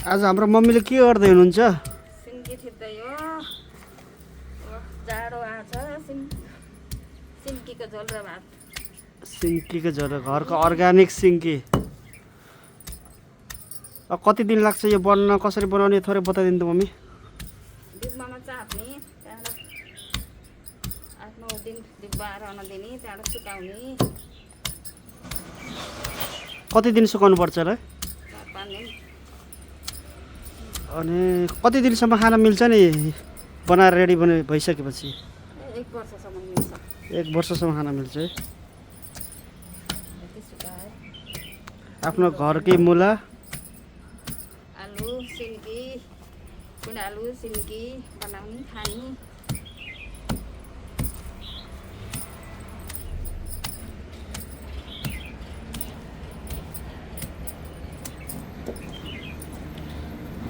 आज हाम्रो मम्मीले के गर्दै हुनुहुन्छ? सिन्की थिच्दै हो। जाडो आछ सिन्कीको झोल र भात। सिन्कीको झोल, घरको अर्ग्यानिक सिन्की। कति दिन लाग्छ यो बन्न, कसरी बनाउने थोरै बताइदिनु त मम्मी। डिब्बामा चाप्ने, त्यहाँबाट 8-9 दिन डिब्बा रहन दिने, त्यहाँबाट सुकाउने। कति दिन सुकाउनु पर्छ होला? 4-5 दिन। अनि कति दिनसम्म खान मिल्छ नि बनाएर रेडी भइसकेपछि? 1 वर्षसम्म मिल्छ। 1 वर्षसम्म खान मिल्छ है। यति सुकाए। आफ्नो घरकै मुला, आलु सिन्की, आलु सिन्की बनाउने खाने।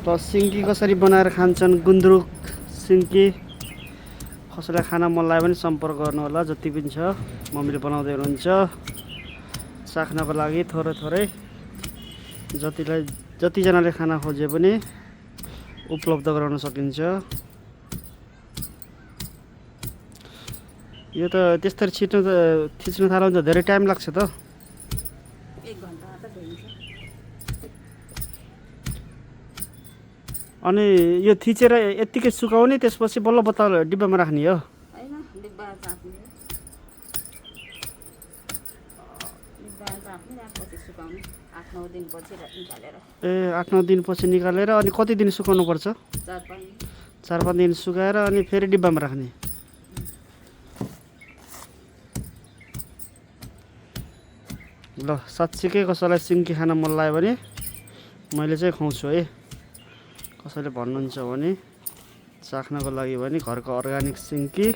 त सिन्की कसरी बनाएर खान्छन्, गुन्द्रुक सिन्की कसैलाई खान मन लाग्यो भने सम्पर्क गर्नु होला। जति पनि छ मम्मीले बनाउँदै हुनुहुन्छ। चाख्नको लागि थोरै थोरै जतिजनाले खाना खोजे पनि उपलब्ध गराउन सकिन्छ। यो त त्यस्तरी थिच्न थाल्यो भने त धेरै टाइम लाग्छ त। 1 घन्टा त भइन्छ। अनि यो थिचेर यत्तिकै सुकाउने, त्यसपछि बल्ल बत्तल डिब्बामा राख्ने हो? होइन, डिब्बा चाप्ने, त्यसपछि सुकाउने। 8-9 दिनपछि निकालेर। ए 8-9 दिनपछि निकालेर अनि कति दिन सुकाउनु पर्छ? 4-5 दिन। 4-5 दिन सुकाएर अनि फेरि डिब्बामा राख्ने। ल साँच्चीकै कसैलाई सिन्की खान मन लाग्यो भने मैले चाहिँ खुवाउँछु है। कसैले भन्नुहुन्छ भने चाख्नको लागि भने घरको अर्ग्यानिक सिन्की